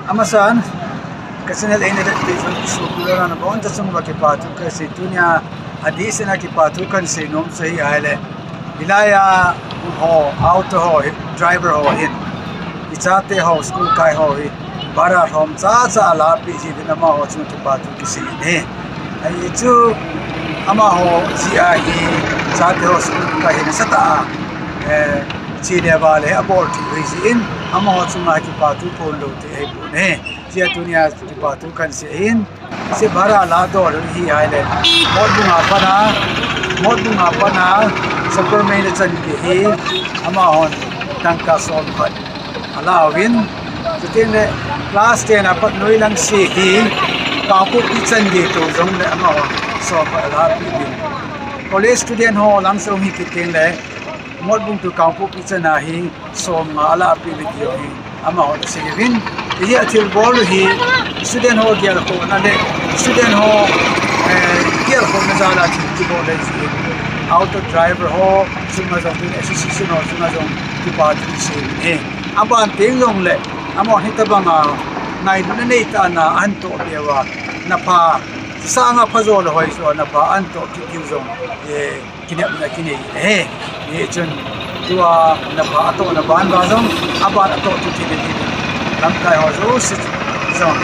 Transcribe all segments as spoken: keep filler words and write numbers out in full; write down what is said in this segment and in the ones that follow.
Amasan, ka channel eina vetpi chun isopi lona naboncha chunguva kipa thu kasei, tunia adehsetna kipa thu kahin seinom chu hi ahile, hilaiya ho, auto ho hi, driver ho hin, ichate ho, school kai ho hi, bhara lhom chacha alahpeh jiuvin amaho chunga kipa thu kisei ahi. Ahi chu, amaho jeh a hi, chate ho school kai hi nasatah a, eh, chele vale abol thei u ahi jeh in, amaho chunga kipa thu phonglou thei ahipon ahi. Hijeh a tunia kipa thu kahin sei ahin, hiche bhara ladoh u hi ahile, Motbung a pat a, Motbung a pat a, Sapermeina chan gei hi, amahon dangka somkhat alauvin, chutengle class ten a pat noilang se hi, Kangpokpi chan gei tou jongle amahon somkhat alahpeh uvin. College student ho lang jong hi kitengle, Motbung to Kangpokpi chan a hi somnga alahpeh uve ti jong hi amahon asei uvin. Hijeh a thilbol u hi student ho gelkhohna le student ho, eh, gelkhohna jal a thil kibol ahi jeh in, auto driver ho chunga jong, association ho chunga jong kipa thu isei uvin ahi. Aban teng jongle, amahon hitobanga ngailutna neitah a ahin tohpeh uva, napha, sanga phajo le hoijo napha ahin toh kit diu jong, eh, kinepna kinei ahi. Hichun, tua napha atohna ban uva jong, aban atoh kit thei diuvin, lamkai ho jouse jong,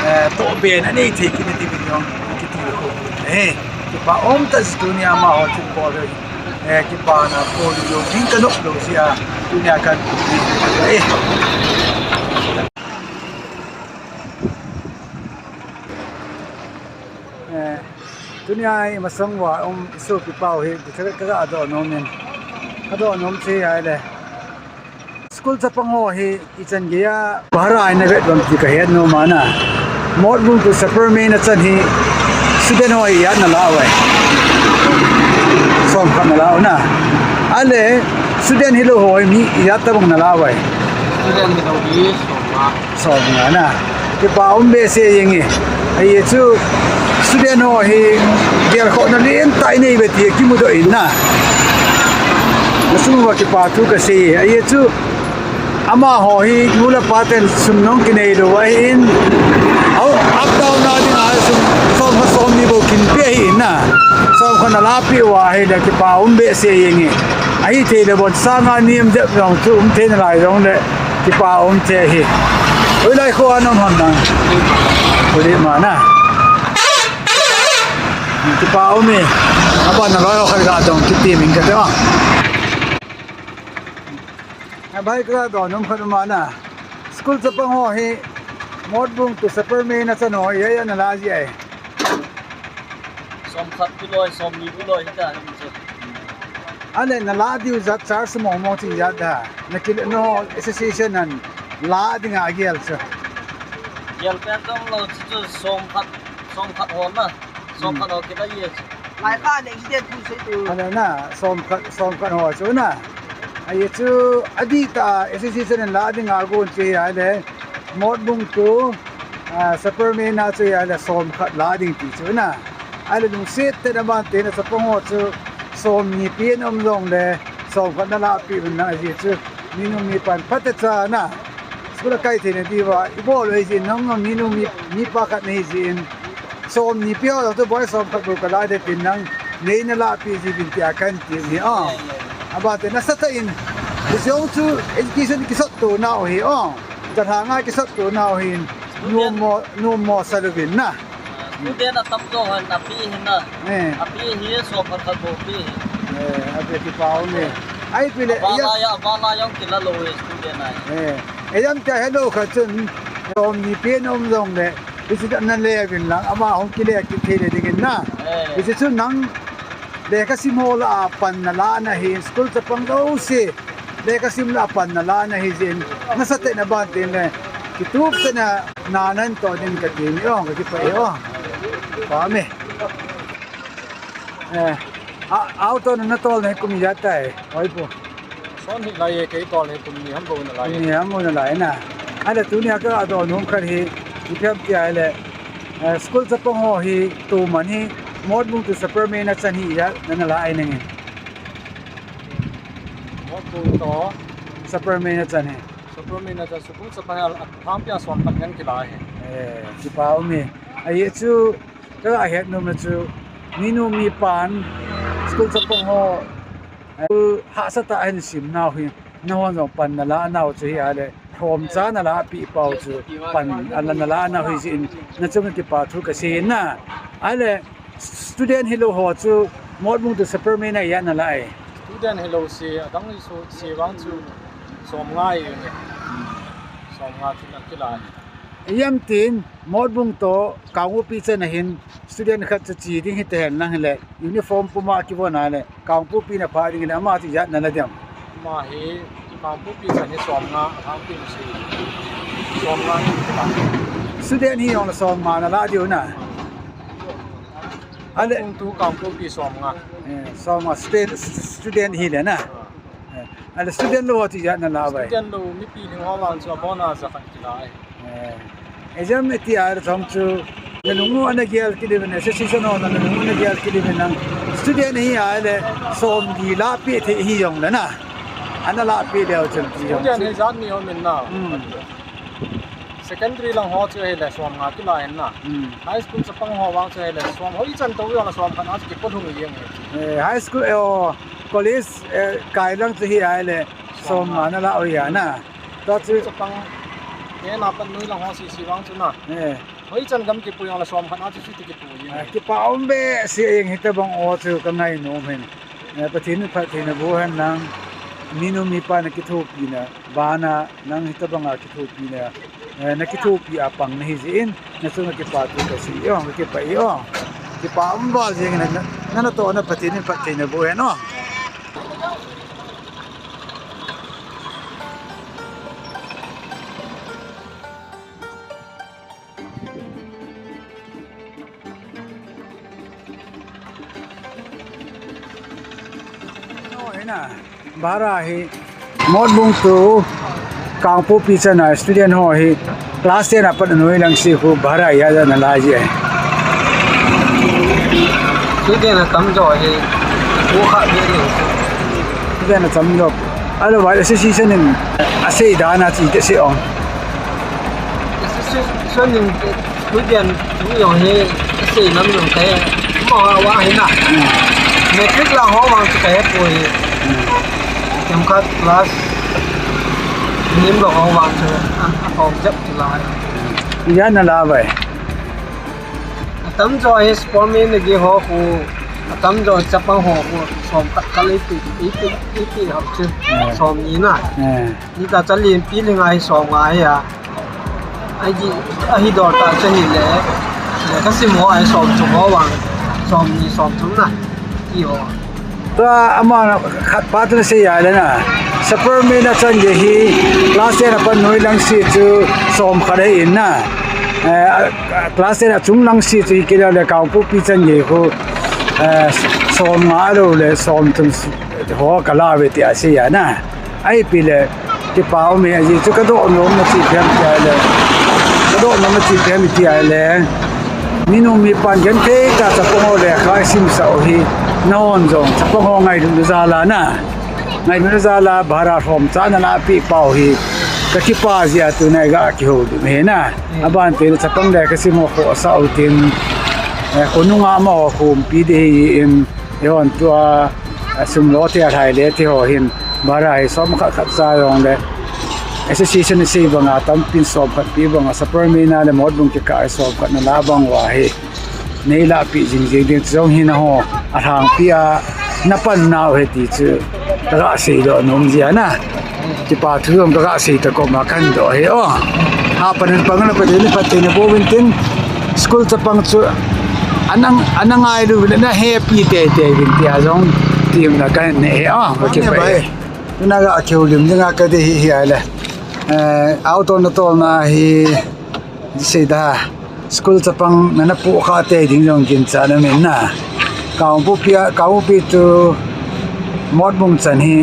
eh, tohben anei thei kit diuvin jong kitilkhou ahi. Kipa umtah jeh in tunia amaho thilbol u, eh, kipana phonglou ding kanop lou jeh a, tunia kahin, eh, tunia imasang uva um isopipa u hi, ka, ka, kadoh nom in, kadoh nom chu ahile, school chapang ho hi ichan geiya bhara in avet uvem ti kahet nom ana. Motbung to Sapermeina chan hi student ho hi ijat nalah uve? Somkhat nalah u na. Ahile student hilou ho hi mi ijat tobang nalah uve? Student hilou hi somnga. Somnga na. Kipa um behseh jenge. Ahi chu student ho hi gelkhohna lentah inei uve ti kimudoh in na, nachung uva kipa thu kasei. Ahi chu amaho hi nu le pa ten sum jong kinei lou ahin, up down na dinga sum somkhat somni bou kinpeh ahin na, somkhat nalahpeh uva ahile kipa um behseh jenge. Ahithei le bon sanga nem jep jong chu um thei nalai jongle kipa um thei ahi. Hoilai kho a naum ham nang? Kulima na. Kipa um e. Aban naloi ho khat ga dong kiti min kate a. Abhai kadoh nom khat um ana. School chapang ho hi, Motbung to Sapermeina chan ho hi ijat nalah ji ai? Somkhat kiloi, somni kiloi hita hi chu. Ahile nalah diu jat charge mong mong chu ijat da? Nakile, no association in lah dinga agel chu. Gel pen jonglou chu, chu somkhat, somkhat ho na. Somkhat ho kila ye chu. Lai kha le accident thu sei tu. Ahile na, somkhat, somkhat ho chu na. Ahi chu, adihtah a association in lah dinga agon chu ahile, Motbung to, ah, Sapermeina chu ahile somkhat lah ding ti chu na. Ahile lungset tah in aban teng le chapang ho chu somni pen um jongle somkhat nalahpeh uvin lang, ajeh chu minu mipan phatecha na, school akai theina diuva ibol u ahi jeh in, nang minu mi, mipa khat nahi jeh in, somni pen ho jong chu boi somkhat bou kalah ding tin, nang nei nalahpeh jiuvin tia kahin ti ahi o. Aban teng le nasatah in, hiche jong chu education kisotto nau ahi o. Chalhanga kisotto nau ahin, nommo, nommo sa louvin na. Student atamjo hon ape hi na. Eh. Ape hi somkhat khat bou pe hi. Eh, ape kipa um e. Ahipoi le, avala ya, avala jong kila lou e student a. Eh. Ijemtia helou khat chun, somni pen um jongle, hiche nale uvin lang, ama hung kile kit thei le dingin na. Eh. Hiche chun nang lekhasim ho lah a pan nalah na ahin, school chapang jouse lekhasim lah a pan nalah na ahi jeh in, nasatah in aban teng le kitup tah in na nahin toh ding kati ahi o, kakipah e o. Pame. Eh, a, auto na natol na hi kum ijat tai, Oipu? Son hi lai e, kei tol hi kum ni ham bou nalai. Kum ni ham bou nalai na. Ahile tunia kadoh nom khat hi, ipi ham tia ahile, eh, school chapang ho hi, tuman hi, Motbung to Sapermeina chan hi ijat nana lah ai nangin? Motbung to Sapermeina chan hi. Room in a chu school chapang a, a, hangpia som khat ngen kila hi. Eh, kipa um e. Ahi chu, ka het nom chu, minu mipan, school chapang ho, eh, hahsa tah a hin sim nau hi, nahon jong pan nala nau chu hi a le, thom cha nala pi pau chu, pan ala nala nau hi jin, na chung kipa thu ka sei na. A le, student hilou ho chu, Motbung to Sapermeina a nala e. Student hilou si, adang isu, si vang chu, som nga i ni. Som nga chu na kila. Ijemtin, Motbung to, Kangpokpi chan a hin, student khat chu chi ding hi te hen lang le, uniform puma kivon a le, Kangpokpi na pha ding le, ama chu ijat nala diam. Ama hi, Kangpokpi chan hi som nga, Kangpokpi si. Som nga ni kila. Student hi jong la som nga nala diu na. A le. Motbung to Kangpokpi som nga. Eh, som nga student, student hi le na. Ah. Eh, a le student lou ho chu ijat nala vai. Student lou, mipi ling ho vang chu abon a ja khat kila e. Eh, exam iti a le thong chu, na lung u ana gel kit uvin, association ho na lung u ana gel kit uvin lang. Student hi a le, som li la pi thei hi jong le na. Ana la pi leu chun ti jong. Student chu hi jat ni ho min na. Hmm. Secondary lang ho chu hi le som nga kila hin na. Hmm. High school chapang ho vang chu hi le som hoi chan to jong le som khat a chu kipo lhung jeng e. Eh, high school, eh, oh, college, eh, kai lang chu hi a le som nga nala u hi a na. Tua chu chapang, eh, na pan noi lang ho si si vang chu na. Eh. Hoi chan gam kipo jong le som khat a chu chuti kipo jeng. Ah, kipa um behseh jeng hitabang o chu ka ngainom hin. Eh, Pathen in phatthei naboh hen lang, minu mipa na kithopina, bana nang hitabang a kithopina, eh, na kithopi a pang nahi jeh in, na chunga kipa thu ka sei o, ka kipah e o. Kipa um val jeng na, na, na natoh na Pathen in phatthei naboh hen o. Bhara hi, Motbung to Kangpokpi chan a student ho hi, class ten a pat noi lang si khu bhara ijat nala ji ai. Student a tamjo hi, khu kha bi ni. Student a tamjo. Otherwise, association in asei dan a chi te sei o. Association in student tu jong hi, asei lam jong kahe, mo ha wa hi na. Hmm. Matric lang ho vang chu kahe poi. Hmm. Kem khat class nim lang ho vang chu, a, a hom jep chu lai. Ijat nala vai. Atamjo hi sportman nagi ho khu, atamjo chapang ho khu, som khat khat le ipi, ipi, ipi ho chu, eh, som ni na. Eh. Ni ta chali pi le nga hi som nga hi a. Ahi, ahi dol ta chu hi le, le ka sim ho ahi som thum ho vang, som ni som thum na. Ti ho. Tua ama khat pa tu sei a le na. Sapermeina chan gei hi class ten a pat noi lang si chu som khat ahi in na. Eh, class ten a chung lang si chu hi kila le Kangpokpi chan gei khu, eh, som nga lou le som thum ho kala ve ti asei a na. Ahi pi le, kipa um e, ahi chu ka doh nom na chi phem ti a le. Ka doh nom na chi phem ti a le. Minu mipan genthei ta chapang ho lekha isim sah u hi, nahon jong chapang ho ngailutna jal a na. Ngailutna jal a bhara lhom cha nala pi pau hi, ka kipa jeh a tuna i ga kihoulim hi na. Aban te chapang lekha sim ho khoh sah u tin, eh, khonung a amaho khompi ding hi in, Eihon tua, a, sum lo te a lhai le te ho hin, bhara hi som khat khat cha jong le, association sei banga, tampin som khat pi banga, Sapermeina le Motbung kikah a som khat nala bang uva hi, nei lahpeh jing jing ding jong hi na ho, alhangpi a, na pan nau hi ti chu, ka ga sei doh nom jia na. Kipa thu jong ka ga sei ta koma kan doh hi o. Ha panin pang na pa deni pa te na bo win tin. School chapang chu ana, ana ngailu le na happy te te win ti a jong ti na kan ne hi o. Ka kipa e. Na ga kihoulim dinga ka dei hi hi a le. Eh, auto na tol na hi. Sei da, school chapang nana pu kha te ding jong ginchat na min na. Kangpokpi a, Kangpokpi to Motbung chan hi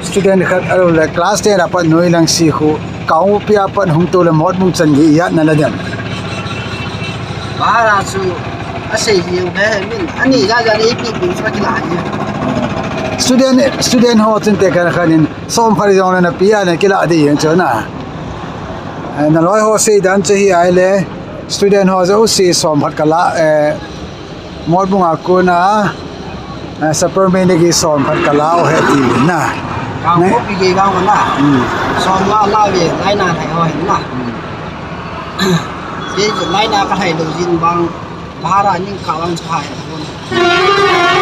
student khat a lo le class ten a pat noi lang si khu Kangpokpi a pat hung to le Motbung chan hi ijat na la dem. Bhara chu asei hi u he min ani ja ja nei pi pi chu kila hi. Student, student ho chun tekah khan in som khat jong le na pi a na kila di jeng chu na. Eh, na loi ho sei dan chu hi ai le, student ho jouse som khat kala, eh, Motbung a kona, eh, Sapermeina gei som khat kala u he ti na. Kangpokpi gei vang na. Hmm. Som nga la ve, laina thai ho hin na. Hmm. Kei laina ka thai lo jin vang, bhara ning ka vang cha hai.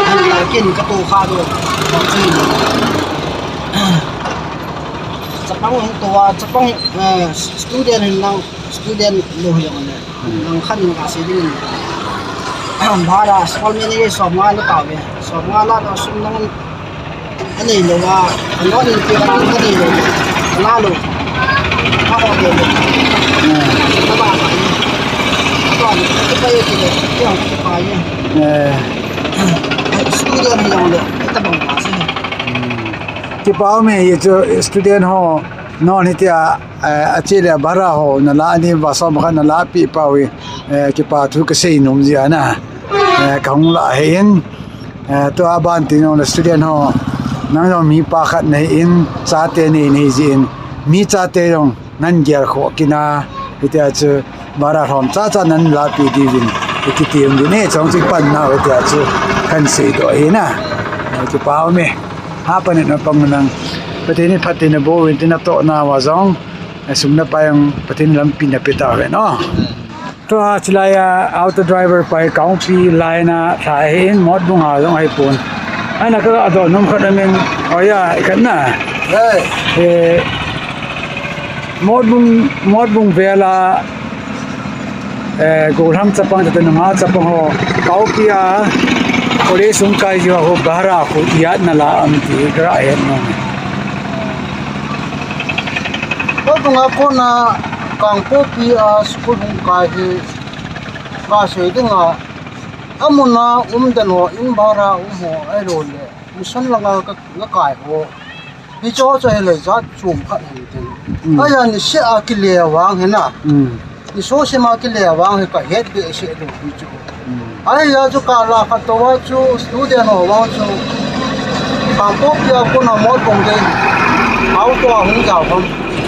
An la kin ka to kha do. Chapang hung to a, chapang, eh, student hin nang, student lo hi jong le. Nang khan ka sei ding. Bhara, Sapermeina gei som nga la ta ve. Som nga la ta sum nang anei lo a, ano ni ti ka nang anei lo. La lo. Ka ko de lo. Ka ba ba ni. Ka ba ni, ka ba ye ti le. Ka ba ye. Eh. Student hi jong le. Ka ba ba si. Kipa um e, hichu student ho, non hitia, eh, ache le bhara ho, na la ni va som khat na la pi pau hi, eh, kipa thu ka sei nom jia na. Eh, ka hung la hi in, eh, tua ban ti jong le student ho, nang jong mi pa khat na hi in, chate nei nei ji in, mi chate jong, nan gel kho kina, hitia chu, bhara lhom cha cha nan la pi diuvin, i kiti um di ne, chong chi pan na, hitia chu, kan sei do hi na. Kipa um e. Ha pa ne na pang nang. Pathen in phattheina boh in tin a tohna uva jong, eh, sum le pai jong Pathen in lampi na pe tauhen o. Tua chilai a auto driver pa hi Kangpokpi line a lha ahin, Motbung a jong ahi pon. Ana ka doh nom khat amin, oh ya, i khat na. Hey. Eh, Motbung, Motbung vel a, eh, gollhang chapang, tata nunga chapang ho, Kangpokpi a, college sung kai jiu ho, bhara khu ijat na la am ti, ka he nom. Motbung a kona, Kangpokpi a school hung kai hi, ka sei ding a, amun a um den ho, in bhara um ho, ahilou le, mission langa ka, ka kai ho. Hicho chu ahile jat chom khat ahi tin. Mm. Ahi a niseh a kile vang hi na. Mm. Ni so sima kile vang hi ka het behseh lou hi chu. Mm. Ahi a chu ka la khat to a chu student ho vang chu. Kangpokpi a kona Motbung gei. Auto a hung jao khom.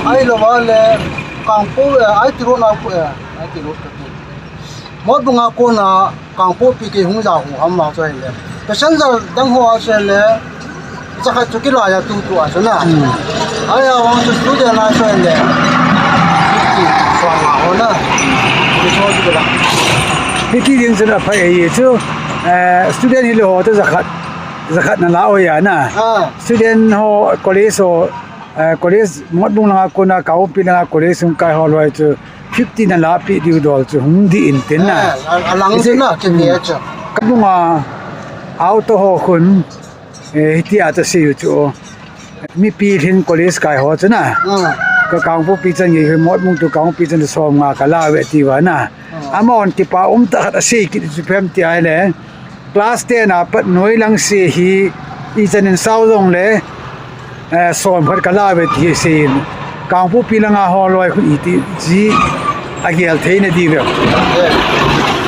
Ahilou a le Kangpokpi, eh, I T road na, eh, I T road ka ti. Motbung a kona Kangpokpi gei hung jao ho ham vang chu ahile. Passenger dang ho a chu ahile. Jakhat chu kila a tu tu a chu na. Hmm. Ahi a vang chu student a chu ahile. Fifty som nga ho na. Ni so chu kila. Hiti ding chu na phai ahi chu. Eh, student hilou ho chu jakhat, jakhat na la u ya na. Ah. Student ho college ho, eh, college Motbung langa kona Kangpokpi langa college hung kai ho loi chu. Fifty na la pi diu dol chu hung di in tin na. Eh, a, a lang chu na, kiti a chu. Ka bung a auto ho khun, eh, hiti a chu sei u chu. Mipi lhin college kai ho chu na. Hmm. Ka Kangpokpi chan gei Motbung to Kangpokpi chan som nga ka la ve ti va na. Hmm. Amahon kipa um tah khat asei kit chu phem ti ahile. Class ten a pat noi lang se hi, ichan in sao jong le, eh, som khat ka la ve ti sei in. Kangpokpi langa ho loi khu iti ji a gel thei na di ve.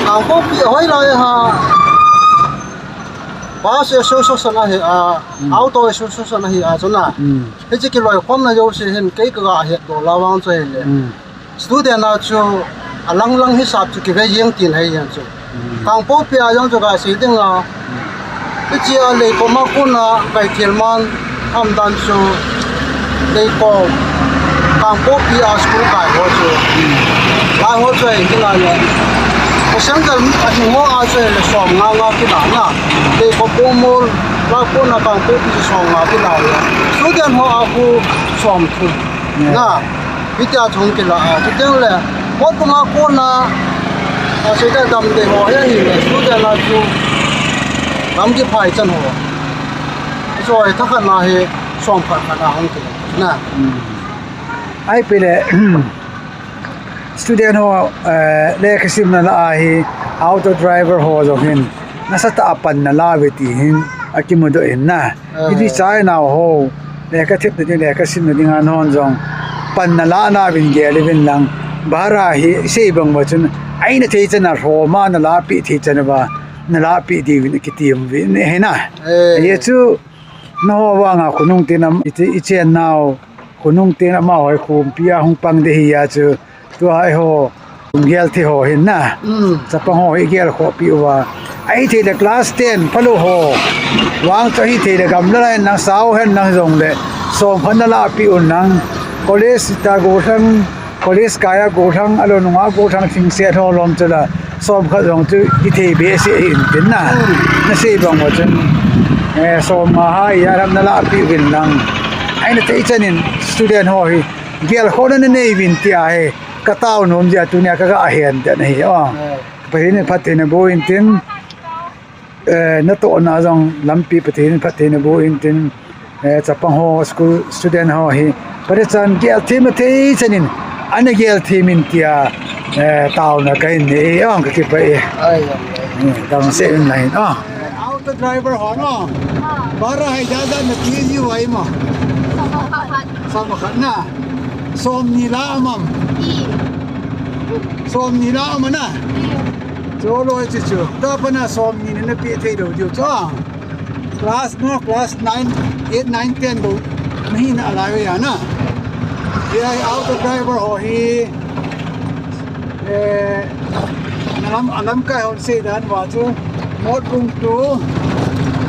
Kangpokpi hoi lai ha. Bus association ahi a, mm, auto association ahi a chu na. Mm. Hichi kiloikhomna jouse hin kei ka ga het doh la vang chu ahile. Mm. Student a chu a lang lang hisap chu kive jeng tin ahi jeng chu. Hmm. Kangpokpi a jong chu ka sei ding a. Hmm. Hichi a Leikom a kona kai thil man ham dan chu Leikom Kangpokpi a school kai ho chu. Hmm. Kai ho chu ahi ding a le. Passenger a hing ho a chu le som nga nga kila na. Leikom Pumul a kona Kangpokpi chu som nga kila le. Student ho a khu som thum. Hmm. Na. Hitia chu hung kila a, chuteng le, Motbung a kona, a, seita damdei ho hi ahile, student a chu, lam kiphai chan ho. Chu hi thakhat na hi, som khat khat a hung kila, na. Hmm. Ahi pile, student ho, eh, lekha simna la a hi, auto driver ho jong hin, nasatah a pan na la ve ti hin, akimudoh in na. Ah. Hiti chai nau ho, lekha thepna ding, lekha simna ding a non jong, pan na la na vin gel vin lang, bhara hi sei bang uva chun, aina thei chan a lhom a na la pi thei chan uva, na la pi diuvin kiti um vin he na. Eh. Ye chu, Naho vanga khonung tin am, i, i chen nau, khonung tin amaho hi khompi a hung pang ding ahi a chu, tua eiho, hung gel thei ho hin na. Mm. Chapang ho hi gel khoh peh uva. Ahithei le class ten, phalou ho. Vang chu ahithei le gamla lai nang sao hen nang jong le. Som khat na lah peh un nang. College ta gollhang, college kai a gollhang, alou nunga gollhang thingset ho lom chu la. Som khat jong chu i thei behseh ahi in tin na. Mm. Na sei bang uva chun. Eh, som nga ha i a lam na lah peh uvin lang. Ahi na thei chan in student ho hi. Gel khohna na nei uvin tia hi. Ka tao nom jeh a tunia ka ga hen den ahi. Oh. Eh. Pathen in phatthei na boh in tin. Eh, natohna jong lampi Pathen in phatthei na boh in tin, eh, chapang ho, school student ho hi, Pathen chan gel thei ma thei chan in, ana gel thei min tia, eh, taona ka hin nei, ong ka kipah e. Ai, ai, ai. Eh, taona sei in lai, ah. Auto driver ho no. Bara hai ja ja na pi ji wai ma. Som khat na. Som ni la amam. Som ni la amam na. Cholo chu chu. Ta pana som ni na pe thei lou diu chu. Class no, class nine, eight, nine, ten lou. Nahi na lai ya na. Hiai auto driver ho hi. Eh, na lam, a lamkai hon sei dan uva chu. Motbung to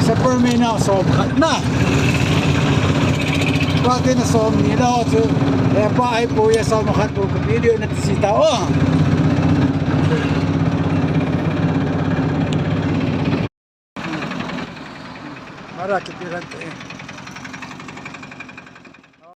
Superman a som khat na. Tua te na som ni la chu. Eh, pa ai po ya som khat to ka video na ti si ta o. Mara ki piran te.